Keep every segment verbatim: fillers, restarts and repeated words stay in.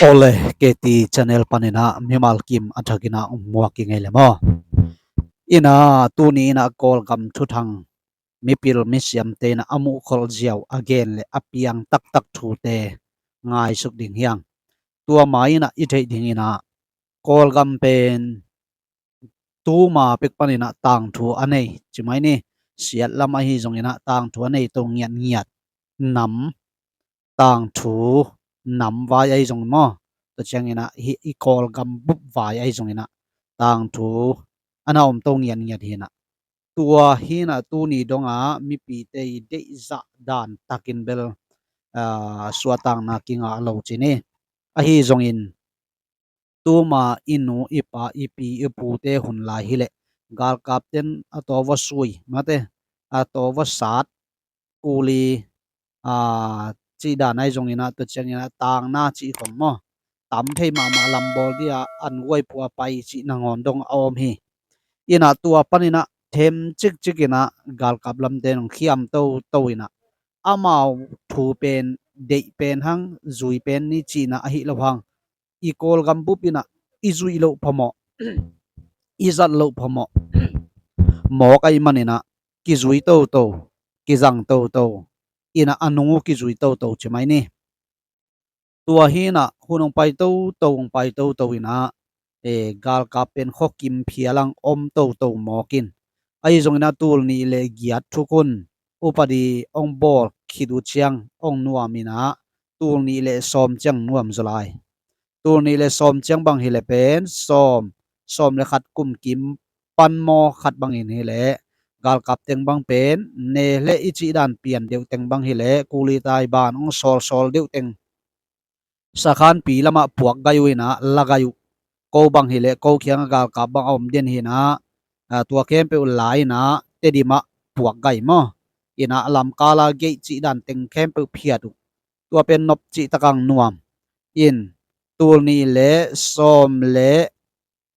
Ole, K T channel paninah mimal kim a thakinah muak i ngei le maw? Inah tuni inah Kawlgam thuthang mipil misiamte inah a muhkholh ziau a gen le a piang taktak thute ngaisuk ding hiang. Tua ma inah i theih dinginah Kawlgam pen tuma pek paninah tangthu a nei, ci mai ni. Siatlam ahi zonginah tangthu a nei to ngiatngiat nam, tangthu nam vai ahi zong maw, tua cianginah hih i Kawlgam bup vai ahi zonginah tangthu a na om to ngiatngiat hinah. Tua hinah tuni dongah mipite i deihzah dan takin bel, aa, suahtakna kingah lo ci ni. Ahi zongin tuma i nu i pa i pi i pute hun lai hileh galkapten a tawva sui mate, a tawva sat, kuli, aa, cih dan ahi zonginah tua cianginah tangna cih khong maw, tam thei mahmah lambawl dia an guai pua pai cih nangawn dong a om hi. Inah tua paninah them cikcikinah galkap lamte nong khiam toto inah amau thu pen deih pen hang zui pen ni cihna ahi lo hang i Kawlgam bup inah i zuih loh phamawh, i zat loh phamawh mawk ahi maninah kizui toto, kizang toto inah a nung uh kizui toto ci mai ni. Tua hinah hun hong pai toto, hong pai toto inah, e, galkap pen khuakim phialang om toto mawkin. Ahi zonginah tul nih le giat thukhun upadi hong bawl khit uh ciang hong nuam inah tul nih le sawm ciang nuam zaw lai. Tul nih le sawm ciang bang hileh pen sawm, sawm le khat kum kim pan maw khat bangin hileh galkap teng bang pen ne le i cih dan pian deuh teng bang hileh kuli tai ban hong sawlsawl deuh teng sakhanpi lamah puak gai uh inah la gai uh. Ko bang hileh ko khiangah galkap bang a om den hinah, aa, tua khempeuh la inah Tedim ah puak gai maw. Inah lamkala geih cih dan teng khempeuh phiat uh. Tua pen nop cih takang nuam in tul nih le sawm le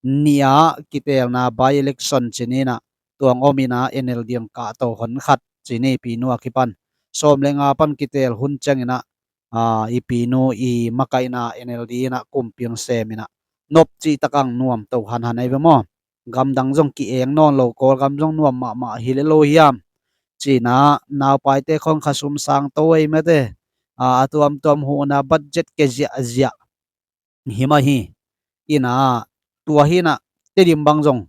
nih ah kiteelna by-election ci ninah tuang om inah N L D ang kahto hon khat ci ni, pinu a kipan sawm le nga pan kiteel hun cianginah, aa, i pinu i makaihna N L D inah kumpi ang sem inah nop cih takang nuam to hanhan ahi ve maw? Gamdang zong ki-eng nawn lo, Kawlgam zong nuam mahmah hi le lo hiam? Cinah naupaite khong khasum sang to ei mate, aa, a tuamtuam huhna budget ke ziahziah hi mah hi. Inah tua hinah Tedim bang zong,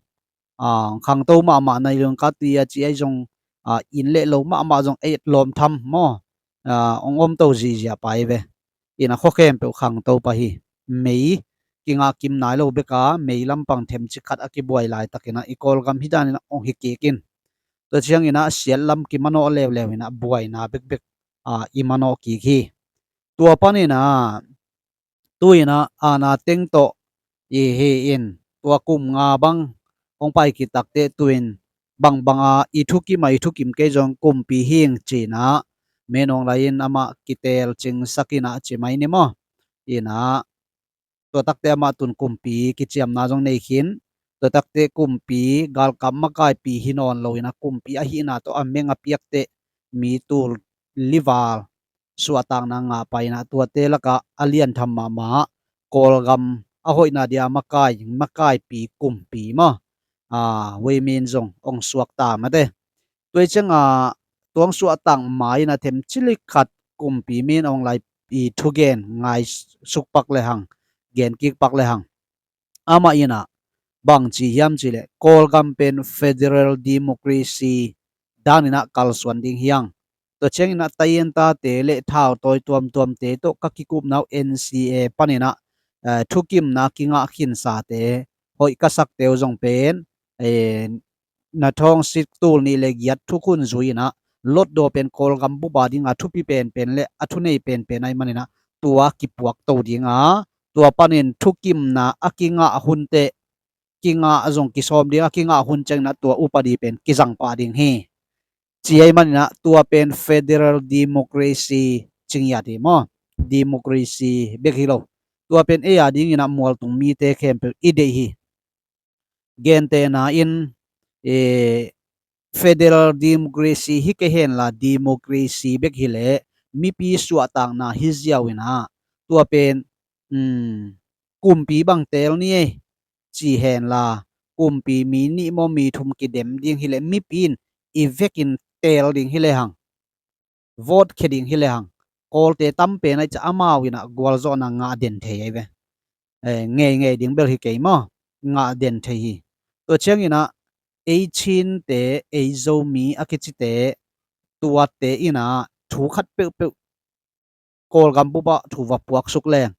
aa, khangto mahmah nai lungka tia ci ahi zong, aa, inn le lo mahmah zong ei lawm tham maw, aa, ong om to zihziah pai ve. Inah khua khempeuh khangto pah hi. Mei kingah kim nai lo beka mei lampang themcik khat a kibuai laitakinah i Kawlgam hi daninah ong hi kik in. Tua cianginah siatlam kimanawh leuleu inah buaina bekbek, aa, i manawh kik hi. Tua paninah tu inah aana teng tawh i hi in tua kum nga bang hong pai kitakteh tu in bangbanga i thukim a i thukim kei zong kumpi hing cinah menawng lai-in amah kiteel cingsak inah ci mai ni maw? Inah tua takte amah tun kumpi kiciamna zong nei khin. Tua takte kumpi galkap makaipi hi nawn lo inah kumpi ahihna tawh a meng a piakteh mi tul lival suahtakna ngah pai inah tuate lakah a liantham mahmah Kawlgam a hoihna dia makai, makaipi kumpi maw, aa, women zong ong suakta mate. Tua i ciangah tuang suahtak ma inah themcilik khat kumpi min ong lai i thugen ngaisuk pak lehang, gen kik pak lehang. Amah inah bang ci hiam cihleh Kawlgam pen federal democracy daninah kalsuan ding hiang. Tua cianginah taientate le thautawi tuamtuamte tawh ka kikupna uh N C A paninah, eh, thukimna kingah khinsate hoih ka sakte uh zong pen, eh, na thawng sit tul nih le giat thukhun zui inah lotdaw pen Kawlgam bup a dinga thupi penpen le a thunei penpen ahi maninah tua kipuak to dinga tua panin thukimna a kingah hunte kingah zong kisawm ding a kingah hun cianginah tua upadi pen kizang pah ding hi. Ci ahi maninah tua pen federal democracy ci ngiat hi maw? Democracy bek hi lo. Tua pen ei a dinginah mualtung mite khempeuh i deih hi. Gentehna in, eh, federal democracy hi kei henla democracy bek hileh mipi suahtakna hi ziau inah tua pen um, kumpi bang teel ni ei ci henla, kumpi mi nih maw mi thum kidem ding hileh mipi in i vekin teel ding hileh hang, vote khia ding hileh hang, Kawlte tam pen ai ca amau inah gualzawhna ngah den thei ai ve. Eh, ngei ngei ding bel hi kei maw, ngah den thei hi. Tua cianginah ei Chinte, ei Zomi a kicite, tuate inah thu khat peuhpeuh Kawlgam bupah thu va puaksuk leng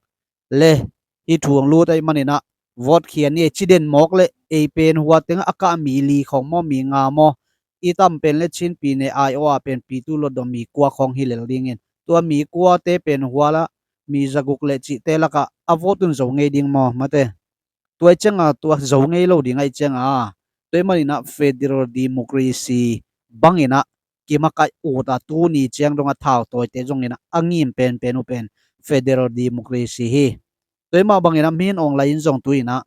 le, hih thu hong lut aih maninah vote khia ni ei ci den mawk le, ei pen hua tengah a kah mi li khong maw mi nga maw, i tam pen le Chinpi ne ai aw a pen pitu lotdaw mi kua khong hi lel dingin, tua mi kuate pen hua la mi zaguk le cihte lakah a vote un zo ngei ding maw mate. Tua i cianga tua zo ngei lo ding aih cianga, tua i maninah federal democracy banginah kimakaih uta tuni ciang dongah thautawite zonginah a ngim penpen uh pen federal democracy hi. Tua i mah banginah Min Aung Hlaing in zong tuinah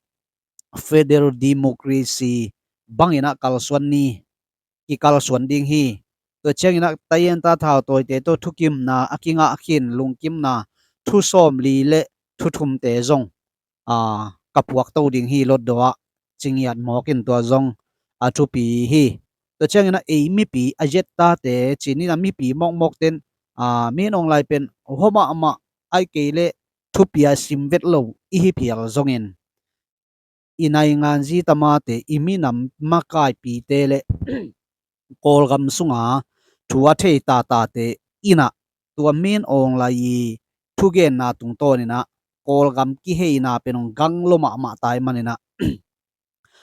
federal democracy banginah kalsuan ni, kikalsuan ding hi. Tua cianginah tayenta thautawite tawh thukimna a kingah khin lungkimna thu sawmli le thu thumte zong, aa, ka puakto ding hi lotdaw ah, ci ngiat mawkin tua zong a thupi hi. Tua cianginah ei mipi a zet tate cininah mipi mawkmawkten, aa, Min Aung Hlaing pen hua mahmah ai kei le thupi a sim vet lo i hi phial zongin, i nainganzi tamate, i minam makaipite le Kawlgam sunga thu a thei tatate inah tua Min Aung Hlaing i thugenna tungtawninah Kawlgam kiheina pen hong gang lo mahmah tai maninah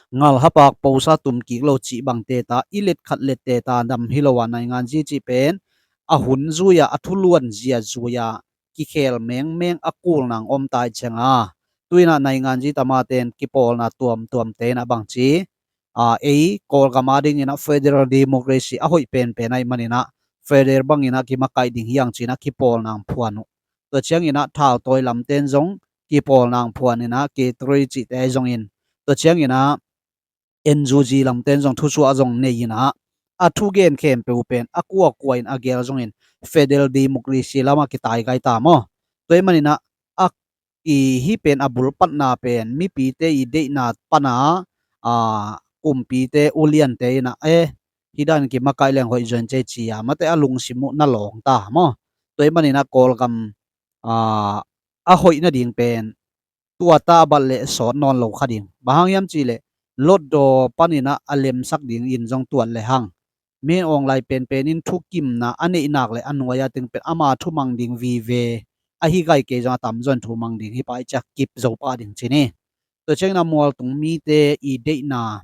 ngalhapak posa tumkik lo cih bangte ta, i let khat lette ta dam hi lo a, nainganzi cih pen a hun zui-a, a thuluan zia zui-a kikhel mengmeng a kulnang om tai cianga, tuinah nainganzi tamaten kipawlna tuamtuamte inah bangci, aa, ei Kawlgam a dinginah federal democracy a hoih penpen aih maninah federal banginah kimakaih ding hiang cinah kipawlnang phuan uh. Tua cianginah thautawi lamten zong kipawlnang phuaninah K three cihte aih zongin, tua cianginah N U G lamten zong thusuah zong nei inah a thugen khempeuh pen a kuakua in a gel zongin federal democracy lamah kitaigai ta maw. Tua i maninah a i hih pen a bulpatna pen mipite i deihna pana, aa, kumpite uliante inah e, hih dan kimakaih leng hoih zaw in cei ci-a mate a lungsim uh na lawng ta maw. Tua i maninah Kawlgam, aa, a hoih nading pen tua ta a bat le sawt nawn lo kha ding. Bang hang hiam cihleh lotdaw paninah a lemsak dingin zong tuat le hang Min Aung Hlaing penpen in thukimna a neihnak le a nuai-a teng pen ama thumang ding vive ahi gai kei zong a tamzaw in thumang ding hi pah i ciah kip zo pah ding ci ni. Tua ciangin a mualtung mite i deihna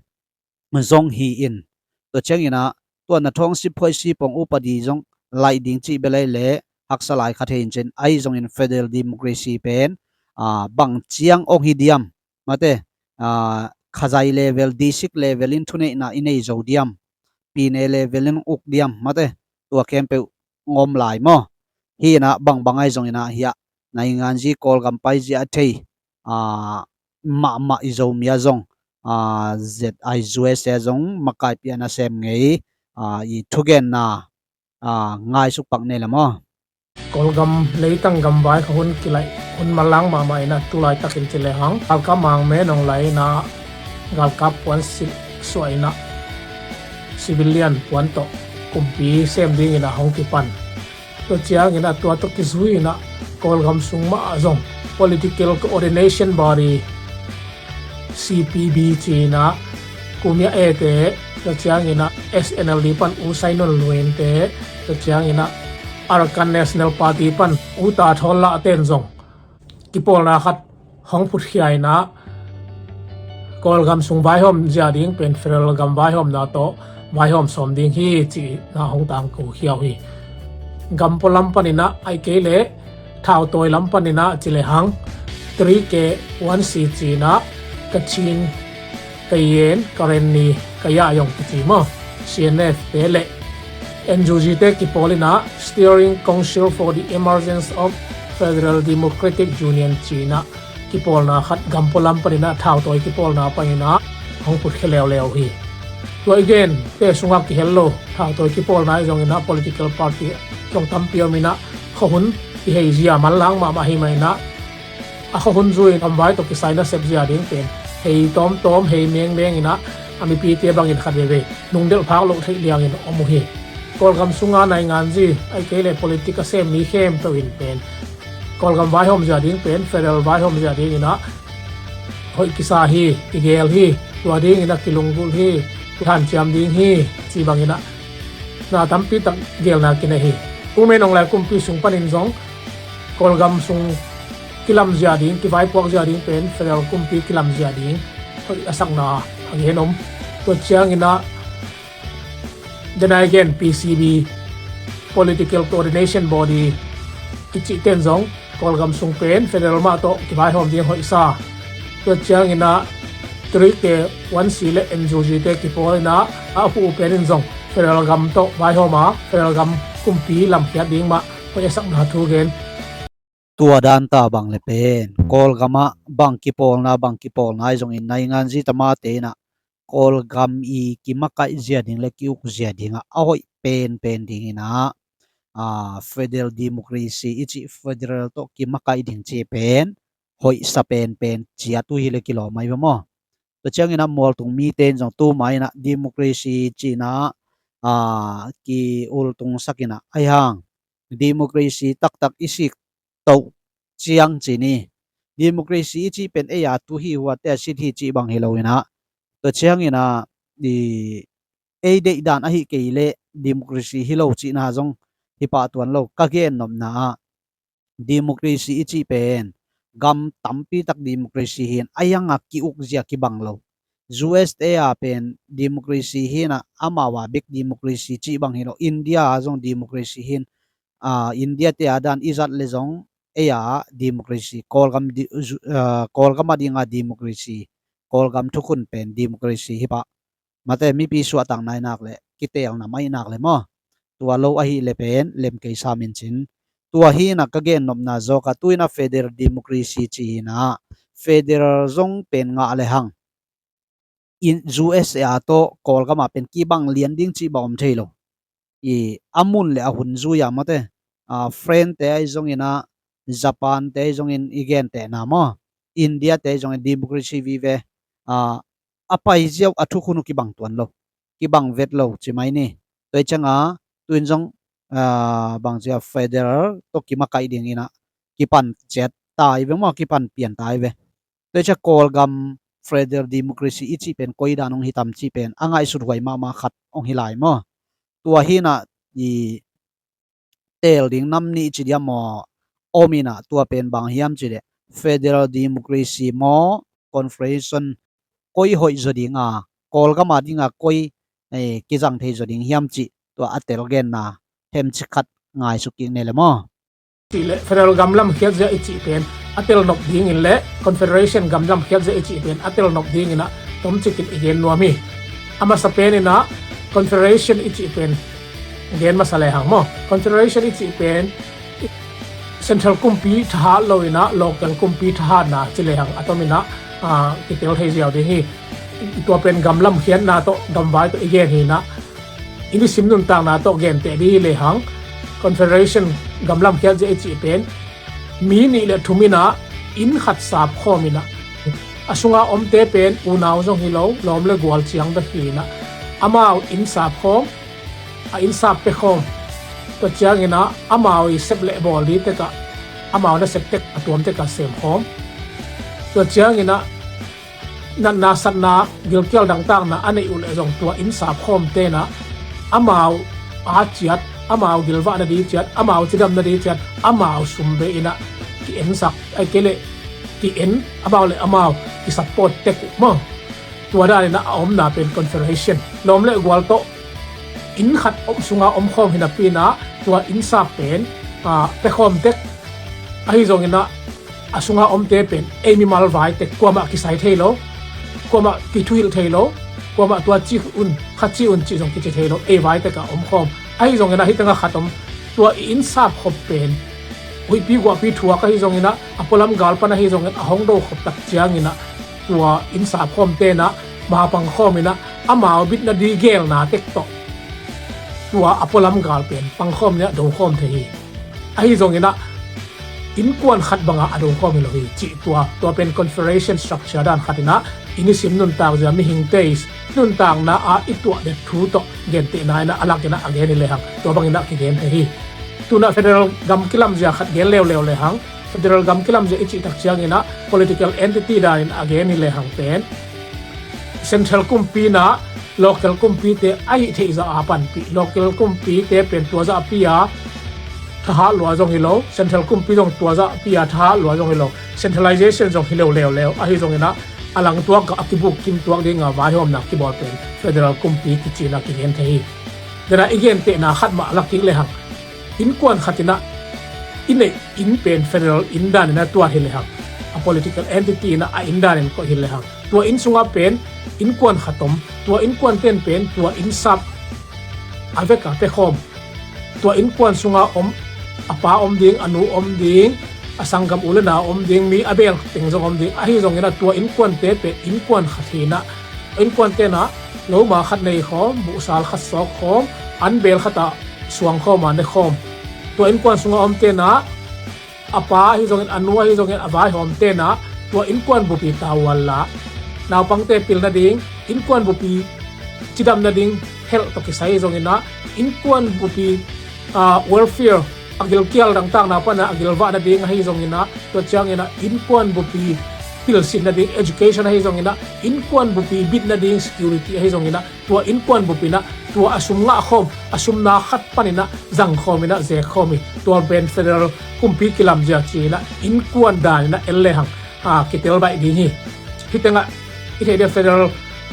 zong hi-in, tua cianginah tua na thawng siphuai sipong upadi zong laih ding cih belai le haksa lai kha thei in cin ahi zongin federal democracy pen, aa, bang ciang ong hi diam mate, aa, khazai level, district level in thuneihna i nei zo diam, pine level in uk diam mate, tua khempeuh ngom lai maw? Hi inah bangbang ahi zonginah hiah nainganzi Kawlgam paizia a thei, aa, mahmah i Zomi a zong, aa, Z I U S A zong makaipih a nasem ngei, aa, i thugenna, aa, ngaisuk pak nei le maw? Kawlgam leitang gamvai kha hun kilaih hun manlang mahmah inah tulaitakin ci lehang galkap mang Min Aung Hlaing inah galkap puan silh suah inah civilian puan tawh kumpi sem dinginah hong kipan. Tua cianginah tua tawh kizui inah Kawlgam sung mah ah zong political coordination body, C P B ci inah Kumia A te, tua cianginah S N L D pan U Sai Nun Luin te, tua cianginah Arakan National Party pan U Ta Thawn Lah ten zong kipawlna khat hong phutkhia inah Kawlgam sung vaihawm zia ding pen federal gam vaihawmna tawh vaihawm sawm ding hi cihna hong tangko khia uh hi. Gam pualam paninah aih kei leh thautawi lam paninah ci lehang three K one C ci inah Kachin, Kayin, Karenni, Kayah zong kici maw, C N F te le N U G te kipawl inah Steering Council for the Emergence of Federal Democratic Union ci inah kipawlna khat gam pualam paninah thautawi kipawlna paninah hong phutkhia leuleu hi. Tua i gente sungah kihel lo thautawi kipawlna ahi zonginah political party zong tampi om inah khuahun kiheizia manlang mahmah hi mah inah a khuahun zui-in gamvai tawh kisai nasep zia ding pen hei tawmtawm, hei mengmeng inah a mipite bangin khat veivei nungdelh phak loh theih liangin om uh hi. Kawlgam sunga nainganzi, ahih kei leh politik a sem mi khempeuh in pen Kawlgam vaihawm zia ding pen federal vaihawm zia ding inah hoih kisa hi, kigel hi. Tua ding inah kilunggulh hi, kihanciam ding hi, ci bang inah na tampi tak gelna kinei hi. Pu Men Aung Hlaing kumpi sung panin zong Kawlgam sung kilamzia ding, kivaipuakzia ding pen federal kumpi kilamzia ding hoih a sakna a gen om. Tua ciang inah, then again, P C B, Political Coordination Body i cihten zong Kawlgam sung pen federal mah tawh kivaihawm ding hoihsa. Tua ciang inah Three K One C le N U G te kipawl inah a pu pen in zong federal gam tawh vaihawm a, federal gam kumpi lamkhiat ding mah hoih a sakna thu gen. Tua dan ta bang le pen Kawlgam ah bang kipawlna, bang kipawlna ahi zongin nainganzi tamate inah Kawlgam i kimakaih zia ding le ki-uk zia dingah a hoih penpen ding inah, a, federal democracy i cih federal tawh kimakaih ding ci pen hoihsa penpen ciat uh hi le kilawm ahi ve maw. Tua ciang inah mualtung mite in zong tuma inah democracy ci inah, a, kiultungsak inah ahi hang democracy taktak i sik toh ciang ci ni. Democracy i cih pen ei a tu hi, huate a sit hi cih bang hi lo inah, tua ciang inah i ei deihdan ahih kei leh democracy hi lo cihna zong hi pah tuan lo. Ka gennopna ah democracy i cih pen gam tampi tak democracy hi in, a iang a ki-uk zia kibang lo. U S A a pen democracy hi inah amau a bek democracy cih bang hi lo. India a zong democracy hi in, a, India te a dan i zat le zong ei a democracy, Kawlgam di-, zu-, a, Kawlgam a dinga democracy, Kawlgam thukhun pen democracy hi pah. Mate mipi suahtak nai nak le kiteelna mai nak le maw. Tua lo ahih le pen lem kei sam in cin. Tua hi inah ka gennopna zawk ah tu inah federal democracy ci hi inah federal zong pen ngah le hang in U S A tawh Kawlgam ah pen kibang lian ding cih bang om thei lo. I a mun le a hun zui a mate, a, France te ahi zong inah, Japan te ahi zongin i gentehna maw, India te ahi zongin democracy vive, a, a pai ziau a thukhun uh kibang tuan lo, kibang vet lo ci mai ni. Tua i cianga tu in zong, a, bang cia federal tawh kimakaih ding inah kipan ciat ta i ve maw, kipan pian ta i ve. Tua i cia Kawlgam federal democracy i cih pen koi dan hong hitam cih pen a ngaihsut huai mahmah khat hong hi lai maw. Tua hi inah i teel ding nam nih ci diam maw, om inah tua pen bang hiam cih leh federal democracy maw, confederation koi hoih zaw ding a, Kawlgam a dinga koi, eh, kizang thei zaw ding hiam cih tua a tel genna hemcik khat ngaihsuk kik ne le maw. Cih leh federal gam lamkhiat zia i cih pen a tel nop dingin le confederation gam lamkhiat zia i cih pen a tel nop ding inah tomcik in i gen nuam hi. A masa pen inah confederation i cih pen gen masa le hang maw. Confederation i cih pen central kumpi thahat lo inah local kumpi thahatna ci le hang a tom inah, ah, kitel thei ziau ding hi. Tua pen gam lamkhiatna tawh gamvai tawh i gen hi inah i nisim nuntakna tawh genteh ding hi le hang, confederation gam lamkhiat zia i cih pen mi nih le thum inah inn khat sapkhawm inah a sunga omte pen unau zong hi lo, lawm le gual ciang bek hi inah amau inn sapkhawm, a inn sap pekhawm. Tua ciang inah amau i sep le bawl ding tekah amau nasep tek a tuam tekah semkhawm. Tua ciang inah natna satna gilkial dangtakna a neih uh leh zong tua inn sapkhawmte inah amau a ciat, amau gilvah nading ciat, amau cidam nading ciat amau sum bei inah ki-ensak, ahih kei leh ki-en, amau le amau ki-support tek uh maw. Tua dan inah a omna pen confederation, lawm le gual tawh inn khat om sunga omkhawm hi napi inah tua inn sap pen, ah, pekhawm tek. Ahi zong inah a sunga omte pen ei mimal vai tek, kuamah kisai thei lo, kuamah kithuhilh thei lo, kuamah tua ci un, kha ci un cih zong kici thei lo, ei vai tekah omkhawm. Ahi zong inah hih tengah khat om, tua i inn sapkhop pen huihpi guahpi thuak ahi zong inah a pualam gal pan ahi zongin a hong do khop tak ciang inah tua inn sapkhawmte inah ma pangkhawm inah amau bit nading gelna tek tawh tua a pualam gal pen pangkhawm inah dokhawm thei hi. Ahi zong inah innkuan khat bangah a dong khawm hi lo hi cih tua, tua pen confederation structure dan khat inah i nisim nuntak zia mihingte i nuntakna ah i tuah det thu tawh gentehna inah a lak inah a gen hi lehang tua bang inah kigen thei hi. Tunah federal gam kilamzia khat gen leuleu lehang, federal gam kilamzia i cih tak cianginah political entity danin a gen hi lehang pen central kumpi inah local kumpite a hih theih zah a panpih, local kumpite pen tua zahpi a thahat lua zong hi lo, central kumpi zong tua zahpi a thahat lua zong hi lo, centralization zong hi lo leuleu. Ahi zonginah a langtuak a kibuk kimtuak dinga vaihawmna kibawl pen federal kumpi kici inah kigen thei hi. Denah i gentehna khat mah lak kik lehang, innkuan khat inah i neih inn pen federal inn danin a tuat hi lehang, a political entity inah a inn danin koih hi lehang, tua inn sungah pen innkuan khat om, tua innkuanten pen tua inn sap a vek a pia khawm, tua innkuan sunga om, a pa om ding, a nu om ding, a sanggam u le nau om ding, mi a beel teng zong om ding. Ahi zonginah tua innkuante pen innkuan khat hi inah, innkuantenah loma khat nei khawm, buhsal khat sawk khawm, an beel khatah suang khawm a ne khawm. Tua innkuan sunga omtenah a pa ahi zongin, a nu ahi zongin, a vaihawmtenah tua innkuan bupi tavuan la, naupangte pil nading, innkuan bupi cidam nading helh tawh kisai ahi zonginah innkuan bupi, ah, welfare, a gilkial dangtakna pana a gilvah nading ahi zonginah, tua cianginah innkuan bupi pilsin nading education ahi zonginah, innkuan bupi bit nading security ahi zonginah, tua innkuan bupi inah tua a sum ngah khawm, a sumna khat paninah zang khawm inah zek khawm hi. Tua pen federal kumpi kilamzia ci inah innkuan dan inah en lehang, a, kitel baih ding hi. Hih tengah i theih dia federal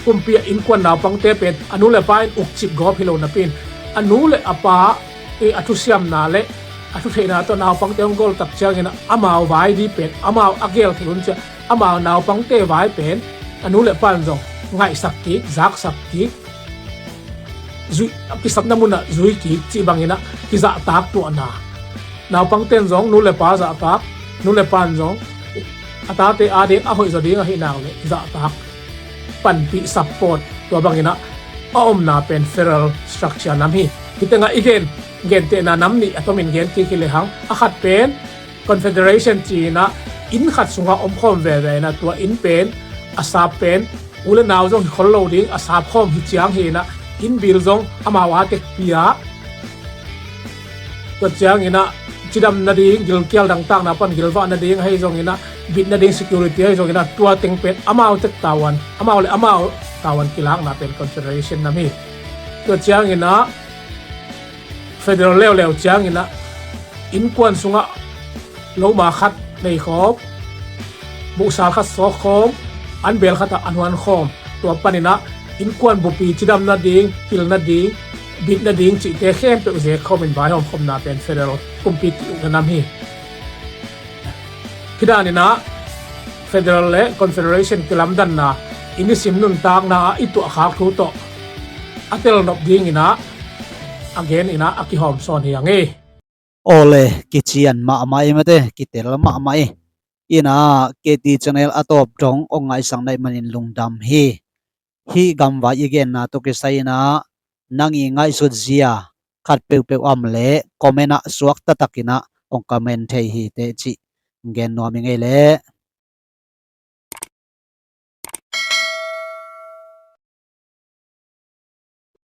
kumpi ah innkuan naupangte pen a nu le pa in ukcip gawp hi lo napi in, a nu le a pa i a thusiamna le a thutheihna tawh naupangte hong gol tak cianginah amau vai di pen amau a gel thei un ciah, amau naupangte vai pen a nu le pa in zong ngaihsak kik, zaksak kik, zui, a kisapna munah zui kik cih banginah kizahtak tuahna. Naupangten zong nu le pa zahtak, nu le pa in zong a tate ading a hoihzaw ding ahih nak le zahtak, panpih, support, tua banginah a omna pen federal structure nam hi. Hih tengah i gen, gentehna nam nih a tomin gen kik hi lehang, a khat pen confederation ci inah inn khat sungah om khawm veve inah tua inn pen a sap pen u le nau zong hi khol lo ding, a sap khawm hi ciang hi inah inn bil zong amau a tekpi ah, tua cianginah cidam nading, gilkial dangtakna pan gilvah nading ahi zonginah, bit nading security ahi zonginah, tua teng pen amau tek tavuan, amau le amau tavuan kilakna pen confederation nam hi. Tua cianginah federal leuleu cianginah innkuan sungah loma khat nei khawm, buhsal khat sawk khawm, an beel khatah an huan khawm, tua paninah innkuan bupi cidam nading, pil nading, bit nading cihte khempeuh zek khawmin vaihawm khawmna pen federal kumpi ki-ukna nam hi. Hih daninah federal le confederation kilamdanna i nisim nuntakna ah i tuahkhak thu tawh a telnop dinginah a gen inah a kihawm sawn hi ang hi. Awle, kician mahmah i mate, kitel mahmah i. Inah K T channel a tawp dong hong ngaihsak naih manin lungdam hi. Hih gamvai i genna tawh kisai inah nang i ngaihsut zia khat peuhpeuh om leh comment ah suak taktakinah hong comment thei hi teh cih gen nuam i ngei leh.